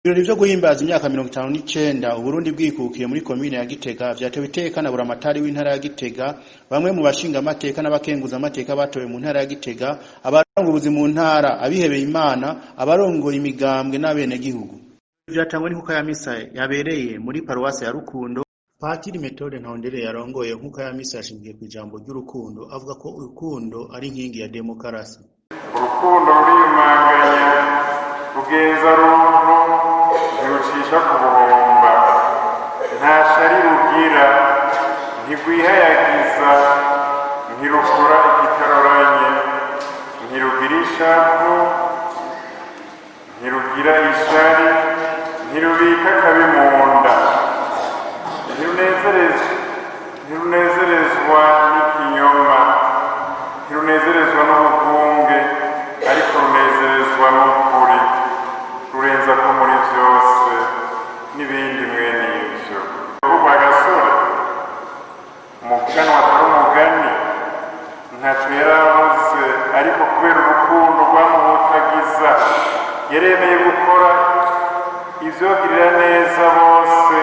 Ibirori vyo guhimbaza imyaka 59 Uburundi bwikukiye muri komine ya Gitega vyatewe iteka na buramatari w'intara ya Gitega, bamwe mu bashinga amateka n'abakenguza amateka batowe mu ntara ya Gitega, abarongoye ubuzi mu ntara, abihebeye Imana, abarongoye imigambwe n'abenegihugu. Vyatangwe n'inkuka ya misa yabereye muri paruwasi ya Rukundo. Patiri Methode Ntahondereye yarongoye inkuka ya misa yashingiye kw'ijambo ry'urukundo, avuga ko urukundo ari inkingi ya demokarasi. Urukundo ruriyumanganya, rugenza runtu, ntirucisha ku buhomba, nta shari rugira, ntirwihayagiza, ntirukora ikitaroranye, ntirugira ishavu, ntirugira ishari, ntirubika akabi mu nda, ntirunezerezwa n'ikinyoma, ntirunezerezwa n'ubugunge, ariko runezerezwa n'ukuri, rurenza ko muri vyose, n'ibindi mwene ivyo. Rwagasore, umuganwa atari umugani, ntaco yari abuze, ariko kubera urukundo rwamuhutagiza yaremeye gukora ivyogirira neza bose,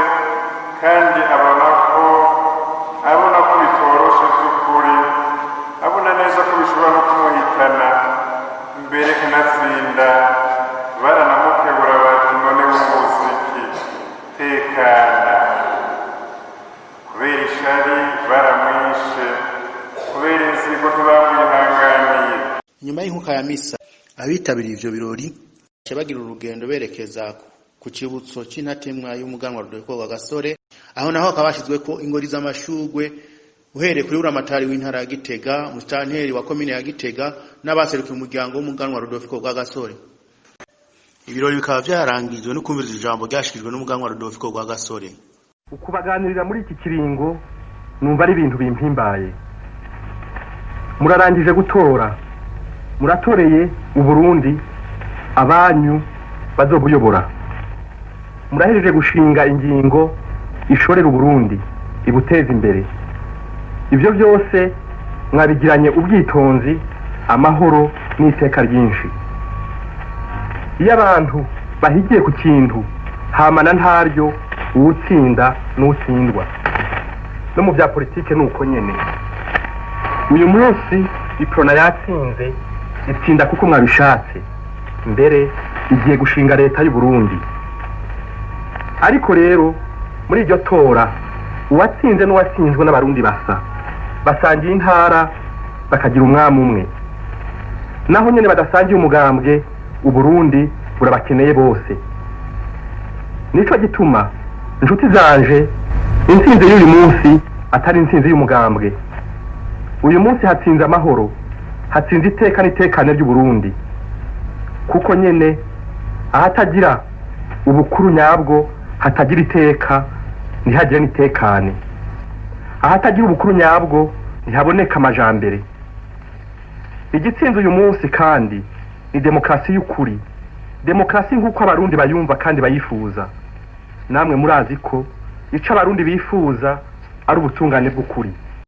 kandi abona ko bitoroshe vy'ukuri, abona neza ko bishobora no kumuhitana mbere kanatsinda. Baranamukebura bati: "None w'umuziki, tekana." Kubera ishari baramwishe, kubera inzigo ntibamwihanganiye. Nyuma y'inkuka ya misa, abitabiriye ivyo birori bagira urugendo berekeza ku cibutso c'intatemwa y'umuganwa Rudoviko Rwagasore. Aho naho hakaba hashizweko ingori z'amashurwe, uhereye kuri buramatari w'intara ya Gitega, musitanteri wa komine ya Gitega n'abaserukiye umuryango w'umuganwa Rudoviko Rwagasore. Ibirori bikaba vyarangijwe no kumviriza ijambo ryashikirijwe n'umuganwa Rudoviko Rwagasore. Ukubaganirira muri iki kiringo numva ari ibintu bimpimbaye. Murarangije gutora, muratoreye Uburundi abanyu bazobuyobora. Murahejeje gushinga ingingo ishorera Uburundi, ibuteza imbere. Ibyo byose mwabigiranye ubwitonzi, amahoro n'iteka ryinshi. Iyo abantu bahigiye ku kintu, hamana ntaryo uwutsinda n'utsindwa. No mu bya politike ni uko nyene. Uyu munsi Iprona yatsinze, itsinda kuko mwabishatse, mbere igiye gushinga leta y'u Burundi. Ariko rero muri iryo tora, uwatsinze n'uwatsinzwe n'Abarundi basa, basangiye intara, bakagira umwami umwe. Naho nyene badasangiye umugambwe, Uburundi burabakeneye bose. Nico gituma, inshuti zanje, intsinzi y'uyu munsi atari intsinzi y'umugambwe. Uyu munsi hatsinze amahoro, hatsinze iteka n'itekane ry'Uburundi, kuko nyene ahatagira ubukuru nyabwo hatagira iteka, ntihagire n'itekane. Ahatagira ubukuru nyabwo ntihaboneka amajambere. Igitsinze uyu munsi kandi ni demokarasi y'ukuri, demokarasi nk'uko Abarundi bayumva kandi bayifuza. Namwe murazi ko ico Abarundi bifuza ari ubutungane bw'ukuri.